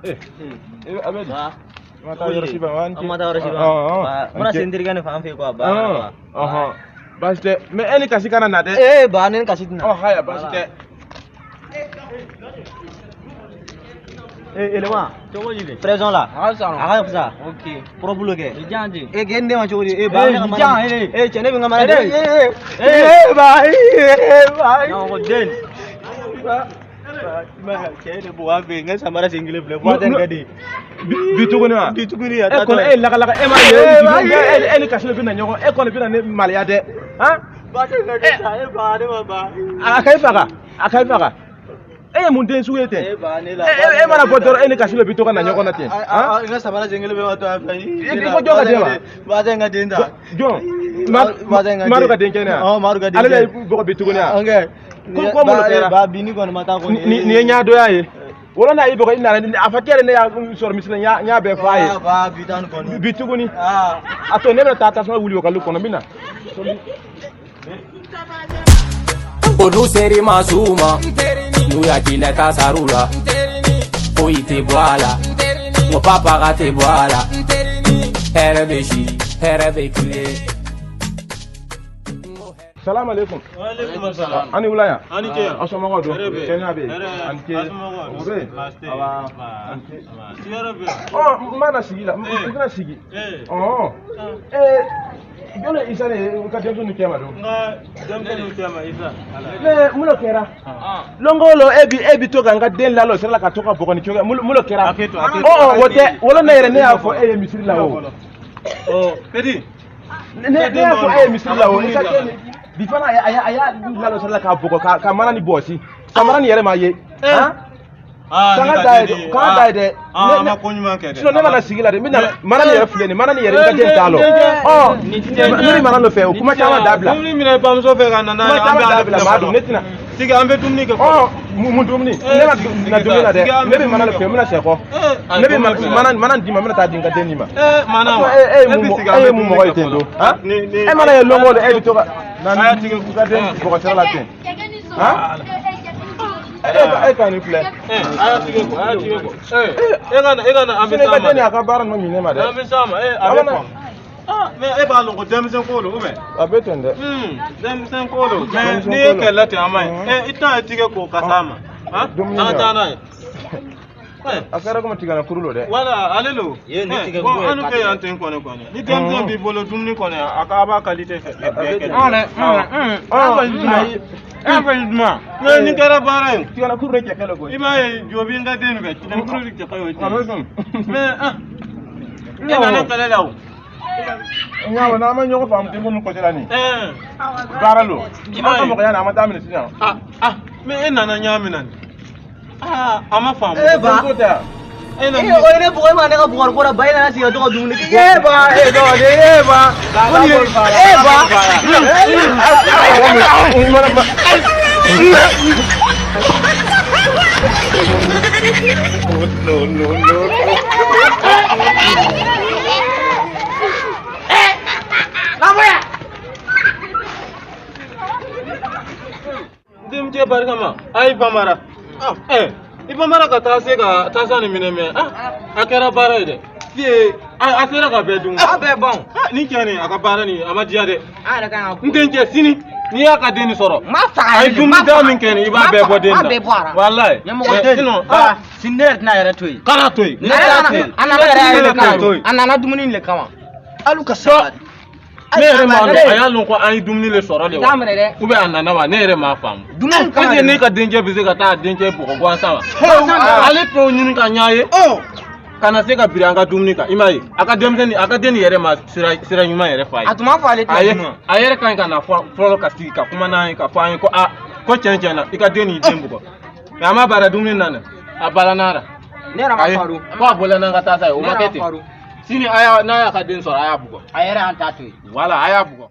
Eh, a bɛ di? Ma taa yɔrɔ si ba, an An ma taa yɔrɔ si ba. N bɛna se n terikɛ nin fan fɛ quoi, ba. Ɔhɔn. Baasi tɛ. Mais e ni kasi kana na dɛ. Ee ba, ne ni kasi tɛna. Ɔ haya, baasi tɛ. Ee Elema. Cogo di de? Présent la. A ka fisa nɔ. A ka fisa. Ok. Propre kɛ. I jan di. E k'e ne ma cogo di? E ba, Eh, ne ka i mana. jan, eh. E cɛ, ne bɛ n ka mana. Eh, E e ba, e ba. Non, ko den. Ba, ba, cɛ ne bugɔ an fɛ yen, n ka samara sen kelen filɛ, boîte nin ka di. Bi tuguni wa? Bi tuguni a E taatɔ kɔni ye. e lakalaka e ma ye Eh, ba, e ni kasi bɛ na ɲɔgɔn, e kɔni bɛ na ne maloya dɛ. Han? Boîte nin ka di sa, e ba, ne ma ba. A ka e faga. A ka e faga. E ye mun den sugu ye ten? E ba, ne la. E mana bɔ dɔrɔn, e ni kasi bɛ to ka na ɲɔgɔn na ten. Han? N ka samara sen kelen bɛ ma to yan fɛ. I ko jɔn ka den wa? Boîte in ka den ta. Jɔn? Boîte in ka den. Madu ka den kɛnɛ wa? Ɔn, Madu ka den Ale kɛnɛ. de bɔgɔ bi tuguni wa? Ok. Ko mun kɛra? Ba, bi ni kɔni ma taa kɔni. Nin ye ɲadoya ye. Wolo n'a y'i bɔgɔ i nana a fɔ k'e yɛrɛ ne y'a sɔrɔ misiri la, n y'a bɛɛ f'a ye. Ba, bi taa nin kɔni. Bi tuguni. Ah. A to ne bɛna taa tasuma wuli o ka lu kɔnɔ, n bɛ na. Olu seri ma s'u ma, n'u y'a k'i la sar'u la, foyi tɛ bɔ a la, n ko papa ka tɛ bɔ a la, hɛrɛ bɛ si, hɛrɛ bɛ tile. Salam alaikum. Waaleykum salam. Ani wula yan. Ani ce. Aw somɔgɔw don? Hɛrɛ bɛ yen. Kɛnɛya bɛ yen. Hɛrɛ. Ani ce. A somɔgɔw don? O bɛ yen. Baasi tɛ yen. Aba. Ba. Ani ce. Sigiyɔrɔ bɛ yen. Ɔ, n b'a na sigi la. N Eh. tɛna sigi. Eh. Ɔn. Ee, jɔn ye Isa de ye ka denmisɛnninw cɛ ma don? N ka denmisɛnninw cɛ ma Isa. Mais mun de kɛra? Longo lo e bi to ka n ka den lalɔ sira la ka to ka bɔgɔ ni cogo mun de kɛra? A kɛ to, a kɛ to. Ɔ ɔ, o tɛ wolo ne yɛrɛ ne y'a fɔ e ye misiri la o. Ɔ, petit. Ne y'a fɔ e ye misiri la o. I ka den bi fana a y'a lalɔ sira la k'a bɔgɔ ka mana ni bɔsi. Ka mana ni yɛrɛ ma ye. Han? Ah, K'an ni ka ka da ye den dɛ, ni- k'an da ye dɛ. Ah, Ne- a ma ko ɲuman kɛ dɛ. Sinon ne mana sigi la dɛ, n bɛna mana nin yɛrɛ filɛ nin, mana nin yɛrɛ n ka den t'a lɔ. Ɔ, ne bɛ mana nɔfɛ o kuma caman dabila. Dumuni minɛ i bamuso fɛ ka na n'a Kuma ye, an caman bɛ ale dabila filɛ Madu, fɔlɔ. ne tɛna. Sigi, an bɛ dumuni kɛ Ɔ, fɔlɔ. mun dumuni? Eh, Ne ma sigi na dumuni na sa, sigi, dɛ. an Ne bɛ bɛ mana dumuni nɔfɛ, kɛ n bɛna sɛkɔ. Eh, a Ne bɛ dumuni mana filɛ. mana d'i ma, n bɛna taa di n ka den nin ma. Eh, mana wa? E ye E mun bɛ mɔgɔ sigi, an e ye bɛ mun dumuni mɔgɔ ye kɛ ten fɔlɔ. don? Han? Ni E mana ye lon o lon e bɛ to ka na A y'a tigɛ n ka den bɔgɔ sira la ten. Han? E ka nin filɛ. Eh, a y'a tigɛ ko, a y'a tigɛ ko. Eh, e ka na, an bɛ Sinon i s'a ka ma den nin dɛ. a ka baara ninnu minɛ ma dɛ. An bɛ s'a ma, eh, a A bɛ bɛ na. faamu. Ah, mais e b'a lɔn ko denmisɛn ko don, ou bien? A bɛ ten dɛ. Denmisɛn ko don. Mais Denmisɛn n'i ye ko don. kɛlɛ ten, a ma ɲi. Mhm. Eh, i tɛna tigɛ ko ka s'a ma. Han? Dumuni An ka na. taa n'a ye. Eh, A kɛra komi tigana kuru lo dɛ. Wala, ale lo. Ye, ni Eh, tigɛ bon, kuru ye an fɛ yan ten kɔni kɔni. Ni denmisɛn b'i bolo dumuni kɔni, a ka a b'a qualité fɛ. Bɛɛ kɛ. Ɔ, ayi. Mais nin kɛra baara ye. Tigana kuru de cɛ kɛlɛ koyi. I m'a ye jo b'i ka den fɛ, tigɛ kuru de cɛ ka ɲi o A bɛ ten. sɔn. Mais ah, e nana kɛlɛ la o. N y'a fɔ n'an ma ɲɔgɔn faamu denmisɛnninw kɔsila nin. Eh, Baara lo. I m'a An ka ye. mɔgɔya nin a ma daminɛ sisan. Ah, ah, mais e nana ɲa min na nin. Ah, a ma faamu. Eh, ba. Denmuso tɛ yan. E E nana. o ye ne bugɔ, e ma ne ka bugɔri ko la, ba, e nana sigi ka to ka dumuni kɛ. E ba, e dɔgɔden, e ba. Ko nin ye e ba. No, no, no. Denmuso barika ma, a y'i bamara. Ah, eh, i bamara ka taa se ka tasa nin minɛ mɛ, ah, a kɛra baara ye dɛ. Fiye, a sera ka bɛɛ dun. A bɛɛ ban. Ah, nin cɛ nin, a ka baara nin, a ma diya dɛ. An yɛrɛ kan ka N dencɛ, sini, n'i y'a ka den nin sɔrɔ. Ma faga A ye yɛrɛ de, dumuni ma da faga. min kɛ nin, i b'a Ma bɛɛ bɔ faga, den ma na. bɛɛ bɔ a la. Walayi. Ɲɛmɔgɔ Mais den. sinon, Ba, ah, sini ne yɛrɛ tɛna yɛrɛ to yen. kana to yen. Ne yɛrɛ to yen. A nana yɛrɛ Ne de t'a to yen. kama. A nana dumuni de kama. Alu ka sabali. Ne yɛrɛ m'a lɔn, a y'a lɔn ko an ye dumuni de sɔrɔ de wa? T'a minɛ dɛ. Ou bien a nana wa? Ne yɛrɛ m'a faamu. Dumuni kama Est-ce que de. ne ka dencɛ bɛ se ka taa dencɛ bugɔ gansan wa? Gansan dɔrɔn. Ale t'o ɲini ka ɲɛ ye. Ka na se ka biri an ka dumuni kan, i m'a ye? A ka denmisɛnnin, a ka den nin yɛrɛ ma sira ɲuman yɛrɛ f'a ye. A tun b'a fɔ ale A tɛna ye dun wa? a yɛrɛ ka ɲi ka na fɔlɔ ka sigi ka kuma n'an ye, ka fɔ an ye ko a ko tiɲɛ tiɲɛ na, i ka den n'i den bugɔ. Mais a ma baara dumuni na dɛ, a baara n'a la. Ne yɛrɛ ma Ayi, faru. ko a bɔla n'an ka taa sa ye, o Ne ma yɛrɛ kɛ ma ten. faru. Sini a y'a n'a y'a ka den sɔrɔ, a y'a bugɔ. A yɛrɛ y'an ta to yen. Voilà, a y'a bugɔ.